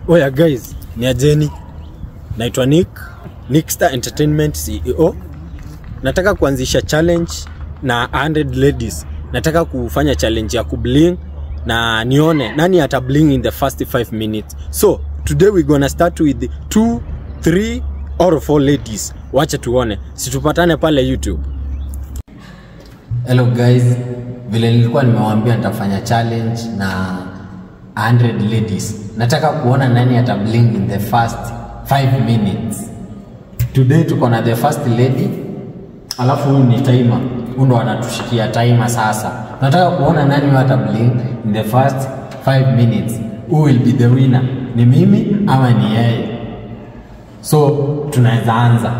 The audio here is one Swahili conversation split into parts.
Oya guys, ni ajeni. Naitwa Nick, Nickstar Entertainment CEO. Nataka kuanzisha challenge na 100 ladies. Nataka kufanya challenge ya kubling na nione nani ata bling in the first 5 minutes. So, today we gonna start with 2, 3 or 4 ladies. Wacha tuone. Situpatane pale YouTube. Hello guys, vile nilikuwa nimewaambia nitafanya challenge na 100 ladies. Nataka kuona nani ata bling in the first 5 minutes. Today tuko na the first lady. Alafu huyu ni timer. Huyu ndo anatushikia timer sasa. Nataka kuona nani ata bling in the first 5 minutes. Who will be the winner? Ni mimi ama ni yeye? So tunaweza anza.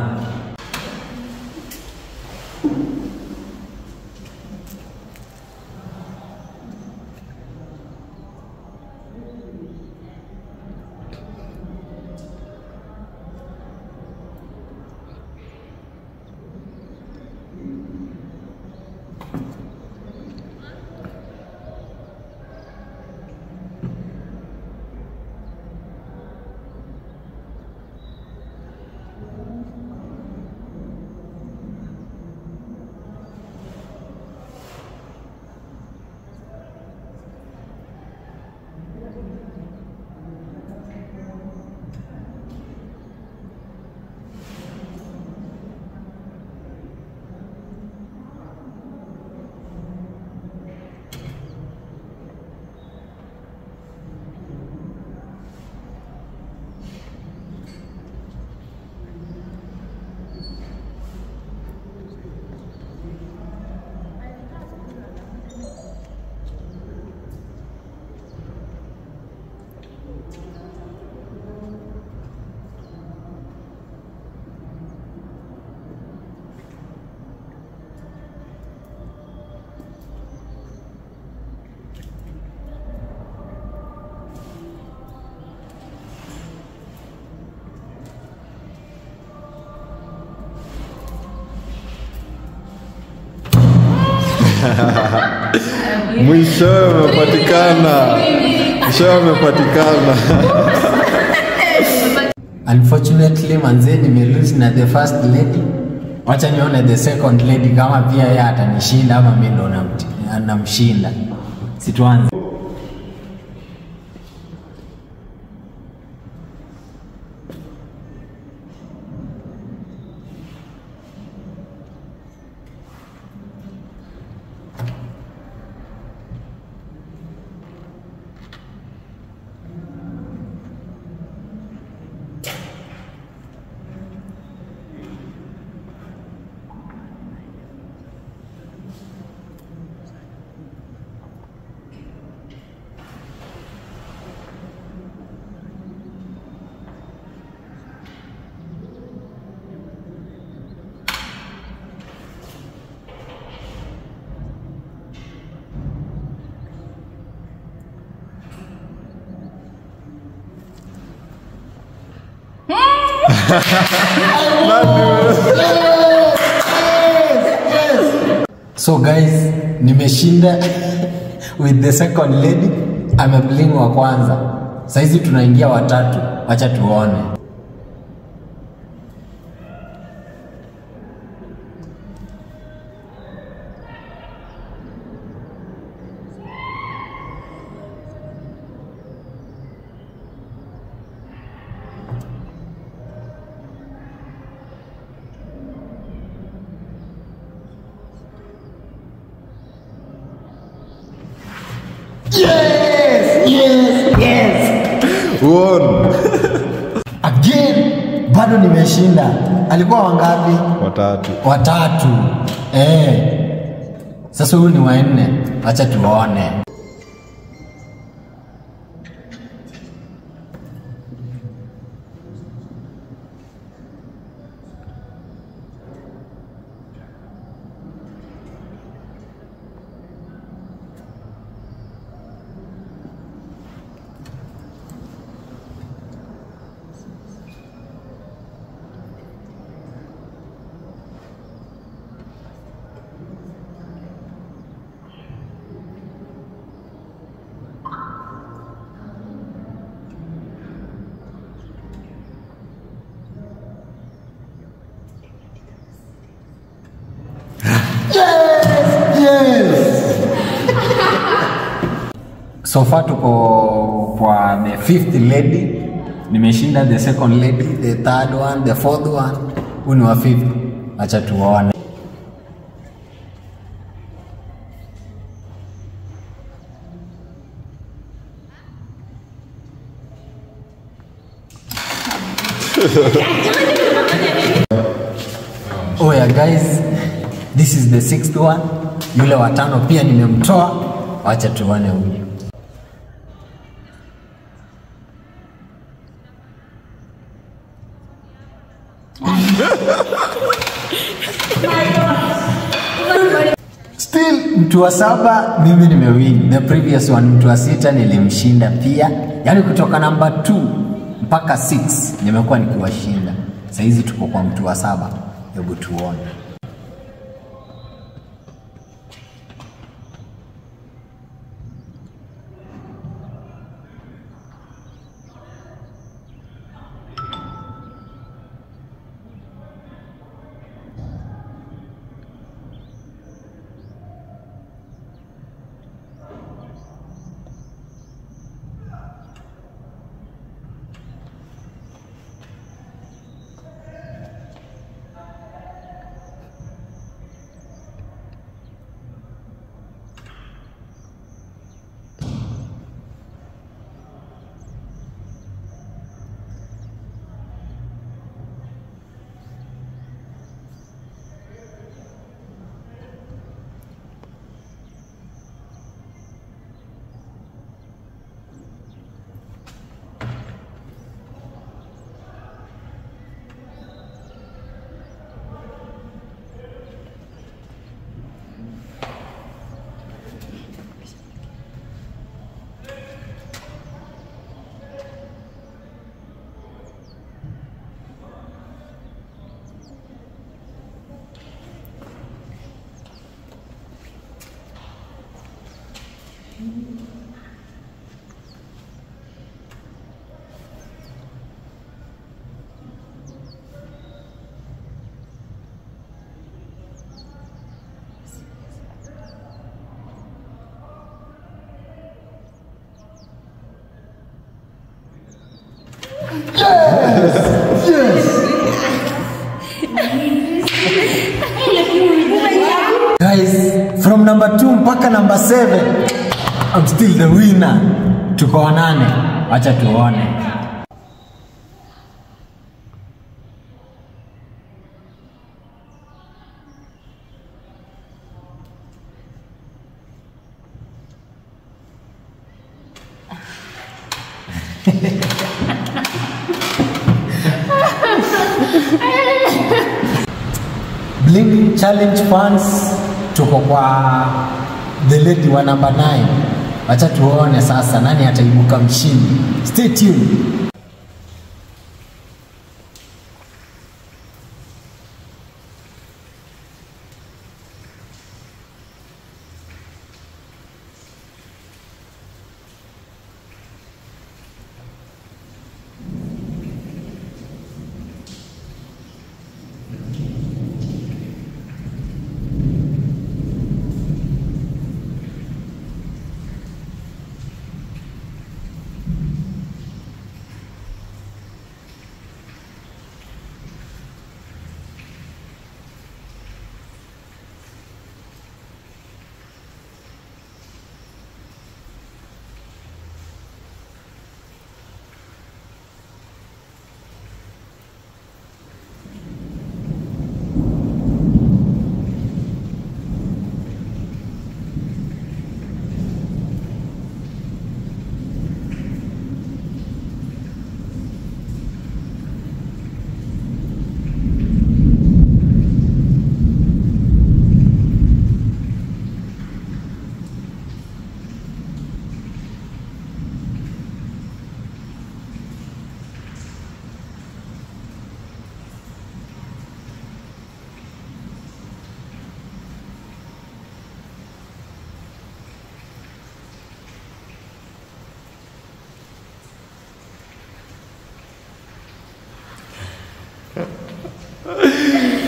Mwishowe umepatikana. Mwishowe umepatikana. Unfortunately manze nimelose na the first lady. Wacha nione the second lady kama pia yeye atanishinda ama mimi ndo namshinda. Situanze. Yes, yes. So guys, nimeshinda with the second lady. Amebling wa kwanza. Saizi tunaingia watatu. Wacha tuone. Yes, yes, yes. Won. Again, bado nimeshinda. Alikuwa wangapi? Watatu. Watatu. Sasa huyu ni wa nne. Acha tuone. So far tuko kwa the fifth lady. Nimeshinda the second lady, the third one, the fourth one. Huu ni wa fifth. Acha tuone. Oh yeah guys, this is the sixth one. Yule wa tano pia nimemtoa. Acha tuone huyu. Still mtu wa saba mimi nimewin. The previous one mtu wa sita nilimshinda pia. Yaani kutoka number 2 mpaka 6 nimekuwa nikiwashinda. Sasa hizi tuko kwa mtu wa saba. Hebu tuone. Yes! Yes! Guys, from number 2 mpaka number 7, I'm still the winner. Tuko wanane. Acha tuone. Bling Challenge fans, tuko kwa the lady wa number 9. Acha tuone sasa nani ataibuka mshindi. Stay tuned.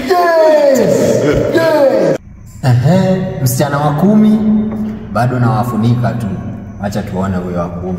Yes! Yes! Msichana wa 10 bado nawafunika tu. Acha tuone huyo wa 10.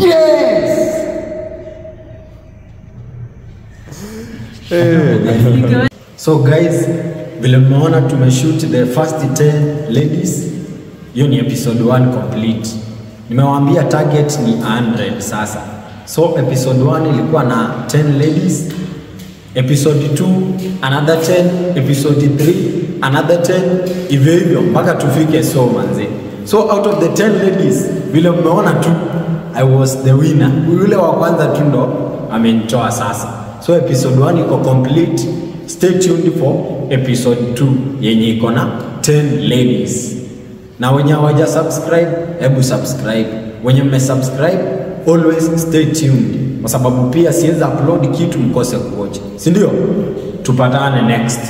Yes! So guys, vile mmeona tumeshoot the first 10 ladies. Hiyo ni episode 1 complete. Nimewaambia target ni 100 sasa. So episode 1 ilikuwa na 10 ladies. Episode 2 another 10, episode 3 another 10, hivyo hivyo mpaka tufike so manze. So out of the 10 ladies, vile mmeona tu I was the winner. Yule wa kwanza tu ndo amenitoa sasa. So episode 1 iko complete. Stay tuned for episode 2 yenye iko na 10 ladies. Na wenye hawaja subscribe, hebu subscribe. Wenye mme subscribe, always stay tuned. Kwa sababu pia siwezi upload kitu mkose kuwatch. Si ndio? Tupatane next.